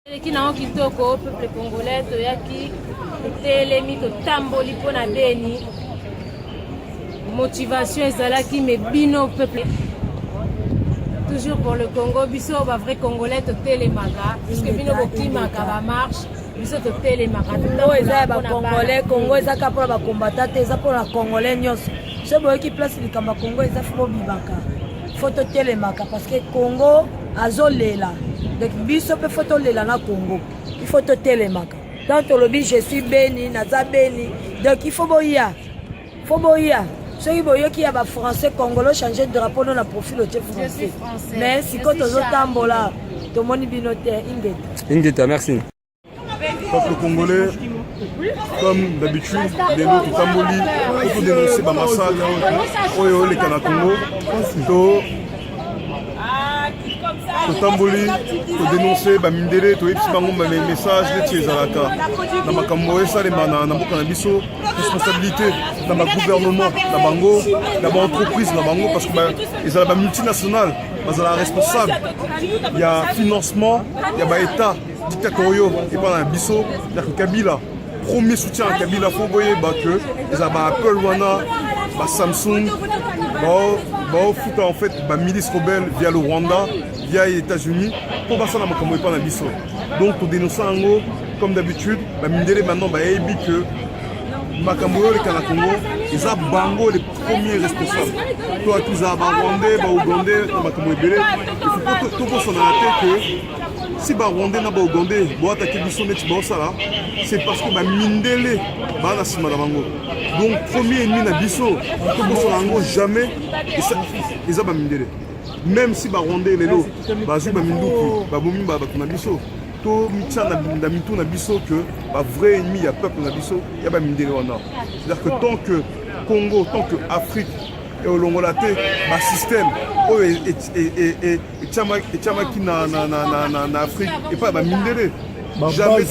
Eleki nango kitoko, peuple congolais, toyaki, totelemi, totamboli mpo na Beni. Motivation ezalaki, mais bino peuple, toujours pour le Congo, biso ba vrai congolais totelemaka, puisque bino bokimaka ba marche, biso totelemaka. Oyo eza ya bacongolais. Congo eza kaka mpona bakombata te, eza mpona congolais nyonso. So boyoki place likambo ya Congo eza, faut bobimaka, faut totelemaka, parce que Congo azolela. Donc biso mpe faut tolela na Congo, il faut totelemaka. Donc tolobi je suis Beni, naza Beni, donc il faut boya, faut boya. Soki boyoki ya bafrançais, congolo change drapeau no na profil, otie français, mais sikoyo tozotambola, tomoni bino te. Ingeta. Ingeta, merci. Peuple congolais, comme d'habitude, lelo totamboli po todénonce bamassacre oyo oleka na Congo. To totamboli todénonce bamindele, toyebisi bango message neti ezalaka na makambo oyo esalema na mboka na biso, responsabilité na bagouvernement na bango, na baentreprise na bango, parce que ezala bamultinationale bazala responsable ya financement ya baétat dictatoriaux epai na biso. Yaka Kabila, premier soutien ya Kabila, faut boyeba ke eza baApple wana, baSamsung, baofuta en fait bamilice rebelle via le Rwanda, via États-Unis, mpo basala makambo epai na biso. Donc todénonce yango comme d'habitude. Bamindele maintenant bayebi ke makambo oyo oleka na Congo eza bango les premiers responsables. To akuzaka barwandais, baougandais na makambo ebele. Il faut tokosonana te ke si barwandais na baougandais boatake biso neti baosala, c'est parce que bamindele baa na nsima na bango. Donc premier ennemi na biso, tokosala yango jamais, eza bamindele. Même si barwandais lelo bazwi baminduki, babomi bato na biso, tomitia na mitu na biso que bavrai ennemi ya peuple na biso ya bamindele wana. C'est-à-dire que tant que Congo, tant que Afrique elongola te basystème oyo etiamaki na Afrique epai ya bamindele, jamais.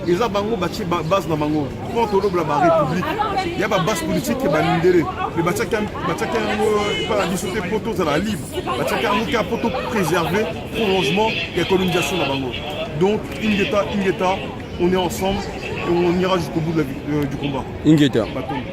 Eza bango batie base na bango. Quand tolobela barépublique ya babase politique ya bamindele, mais batiaki yango epai na biso te mpo tozala libre, batiaki yango kaka mpo topréserver prolongement ya colonisation na bango. Donc ingeta, ingeta, on est ensemble et on ira jusqu'au bout du combat. Ingeta. Batombe.